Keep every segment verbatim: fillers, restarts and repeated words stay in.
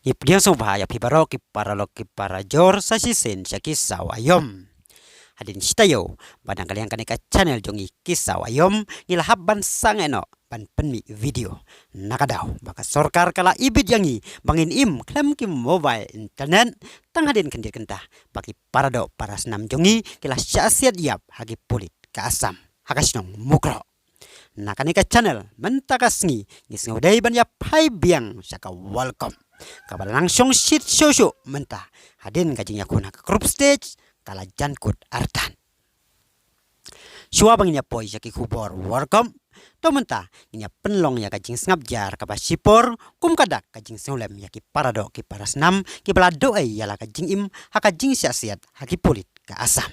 Ngi pdiang sngewbha ïa phi baroh ki paralok ki parajor sa shisien sha ki saw aïom. Hadien shi taïew ba na ka liang kane ka channel jong ngi ki saw aïom ngi la hap ban sangeh noh ban pynmih video. Na ka daw ba ka sorkar ka la ibit ïa ngi ba ngin im khlem ki mobile internet, tang hadien khyndiat kynta ba ki paradoh parasnam jong ngi ki la shah siat ïap ha ki pulit ka Assam ha ka shnong Mukroh. Na kane ka channel mynta ka sngi ngi sngewdei ban ïa phai biang sha ka World Cup kaba la nang shong shit shuh shuh mynta, hadien ka jingïakhun ha ka group stage ka la jan kut artat. Shuwa ba ngin ïa poi sha ki khubor World Cup, to mynta ngin ïa pynlong ïa ka jingsngap jar kaba shipor kum ka dak ka jingsngewlem ïa ki paradoh ki parasnam kiba la duh ei ïa la ka jingim ha ka jingshah siat ha ki pulit ka Assam.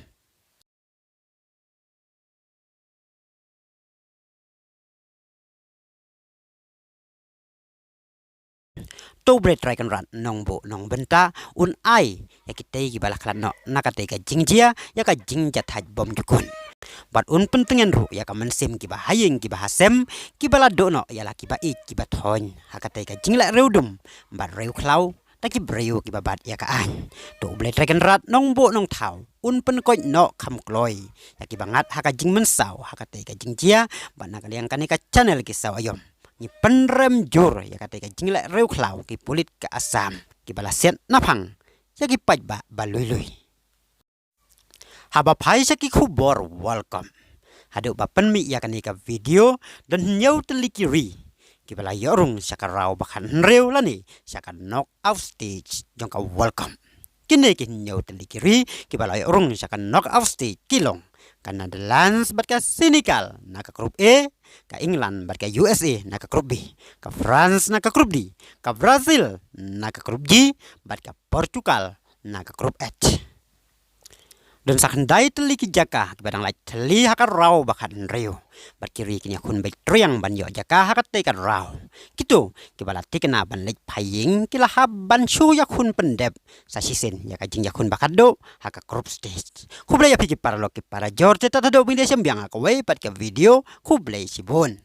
To U Blei Trai Kynrad nongbuh nongbynta un ai ïa kitei kiba la khlad noh na katei ka jingjia ïa ka jingjahthait bymjukut. Bad un pyntngen ruh ïa ka mynsiem kiba ha ïing kiba ha sem kiba la duh noh ïa la kiba ïeit kiba thoiñ ha katei ka jingleh riewdum bad riewkhlaw da ki briew kiba bat ïa ka aiñ. To U Blei Trai Kynrad nongbuh nongthaw un pynkoit noh kham kloi ïa kiba ngat ha ka jingmynsaw ha katei ka jingjia. Bad na ka liang kane ka channel ki saw aïom ngi pynrem jur ïa katei ka jingleh riewkhlaw ki pulit ka Assam kiba la siat naphang ïa ki paidbah ba lui lui. Haba phai sha ki khubor World Cup, haduh ba pynmih ïa kane ka video don hynñiew tylli ki ri kiba la ïoh rung sha ka round ba khathynriew lane sha ka knockout stage jong ka World Cup. Kine ki hynñiew tylli ki ri kiba la ïoh rung sha ka knockout stage ki long ka Netherlands bad ka Senegal na ka group A, ka England bad ka U S A na ka group B, ka France na ka group D, ka Brazil na ka group G bad ka Portugal na ka group H. Don sa khyndai tylli ki jaka kiba dang lait thylli ha ka round ba khathynriew bad ki ri kin ïakhun beit triang ban ïoh jaka ha katei ka round. Kito kiba la thikna ban leit phai ïing ki la hap ban shu ïakhun pyndep sa shisien ïa ka jingïakhun ba khatduh ha ka group stage. Khublei ïa phi ki paralok ki parajor, te tad haduh ban ïa shem biang ha kawei pat ka video. Khublei shibun.